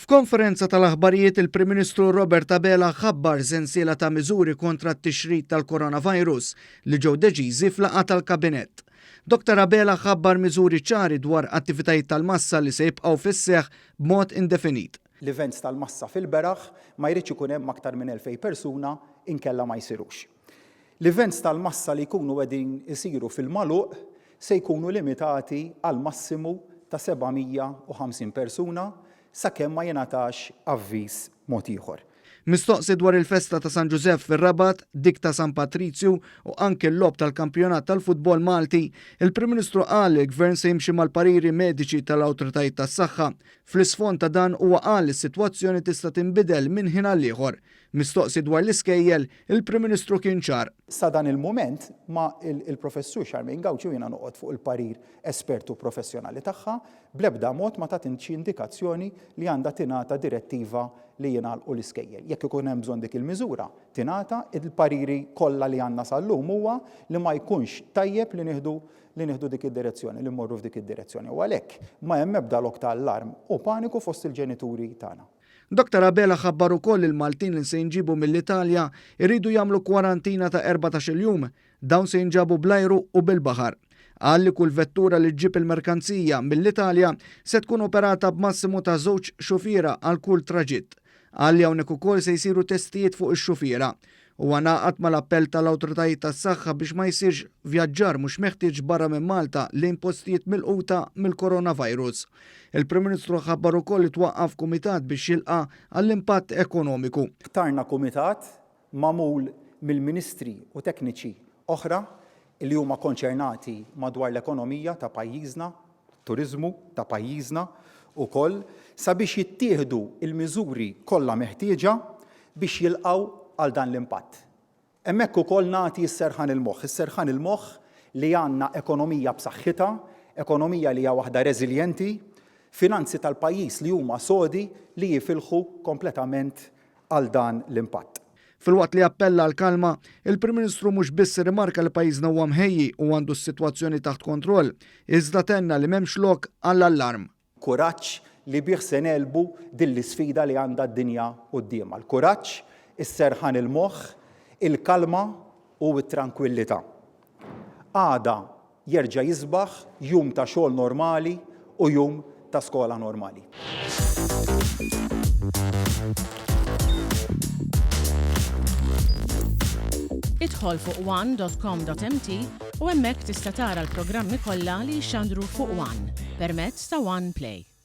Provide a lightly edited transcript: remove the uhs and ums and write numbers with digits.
F'konferenza tal-aħbarijiet il-Prim Ministru Robert Abela ħabbar sensiela ta' miżuri kontra t-tixrid tal-coronavirus li ġew deċiżi f'laqgħa tal-Kabinett. Dottor Abela ħabbar miżuri ċari dwar attivitajiet tal-massa li se jibqgħu fis-seħħ b'mod indefinit. L-events tal-massa fil-beraħ ma jridx ikun hemm aktar minn 2,000 persuna inkella ma jsirux. L-events tal-massa li jkunu qegħdin isiru fil-magħluq se jkunu limitati għal massimu ta' 750 persuna sakemm ma jingħatax avviż mod ieħor. Mistoqsi dwar il-festa ta' San Ġużepp fir-Rabat, dik ta' San Patrizju u anki l-logħob tal-kampjonat tal-futbol Malti, il-Prim Ministru qal li l-Gvern se jimxi mal-pariri mediċi tal-awtoritajiet tas-saħħa. Fl-isfond ta' dan huwa qal li s-sitwazzjoni tista' tinbidel minn ħin għall-ieħor. Mistoqsi dwar l-iskejjel, il-Prim Ministru kien ċar. Sa dan il-mument ma il-Professur Charmaine Gauci u jiena noqgħod fuq il-parir espert u professjonali tagħha, bl-ebda mod ma tat xi indikazzjoni li għandha tingħata direttiva li jingħalqu l-iskejjel. Jekk ikun hemm bżonn dik il-miżura, tingħata, il-pariri kollha li għandna sal-lum huwa li ma jkunx tajjeb li nieħdu li nieħdu dik id-direzzjoni, li mmorru f'dik id-direzzjoni. U għalhekk ma hemm ebda lok ta' allarm u paniku fost il-ġenituri tagħna. Dottor Abela ħabbar ukoll li l-Maltin li se jinġiebu mill-Italja jridu jagħmlu kwarantina ta' 14-il jum. Dawn se jinġabu bl-ajru u bil-baħar. Qal li kull vettura li ġġib il-merkanzija mill-Italja se tkun operata b'massimu ta' żewġ xufiera għal kull traġitt. Qal li hawnhekk ukoll se jsiru testijiet fuq ix-xufiera. Huwa ngħaqad mal-appell tal-awtoritajiet tas-saħħa biex ma jsirx vjaġġar mhux meħtieġ barra minn Malta lejn postijiet milquta mill-coronavirus. Il-Prim Ministru ħabbar ukoll li twaqqaf kumitat biex jilqa' għall-impatt ekonomiku. Ħtarna kumitat magħmul mill-Ministri u tekniċi oħra li huma konċernati madwar l-ekonomija ta' pajjiżna, turiżmu ta' pajjiżna wkoll sabiex jittieħdu l-miżuri kollha meħtieġa biex jilqgħu għal dan l-impatt. Hemmhekk ukoll nagħti s-serħan il-moħħ, is-serħan il-moħħ li għandna ekonomija b'saħħitha, ekonomija li hija waħda reżiljenti, finanzi tal-pajjiż li huma sodi li jifilħu kompletament għal dan l-impatt. Filwaqt li appella għall-kalma, il-Prim Ministru mhux biss irrimarka li pajjiżna huwa mħejji u għandu s-sitwazzjoni taħt kontroll, iżda tenna li m'hemmx lok għall-allarm. Kuraġġ li bih se negħlbu din l-isfida li għandha d-dinja quddiemha. L-kuraġġ, is-serħan il-moħħ, il-kalma u t-trankwillità. Għada Jerġa' jisbaħ jum ta' xogħol normali u jum ta' skola normali. Idħol fuq one.com.mt u hemmhekk tista' tara l-programmi kollha li jixxandru fuq One permezz ta' One Play.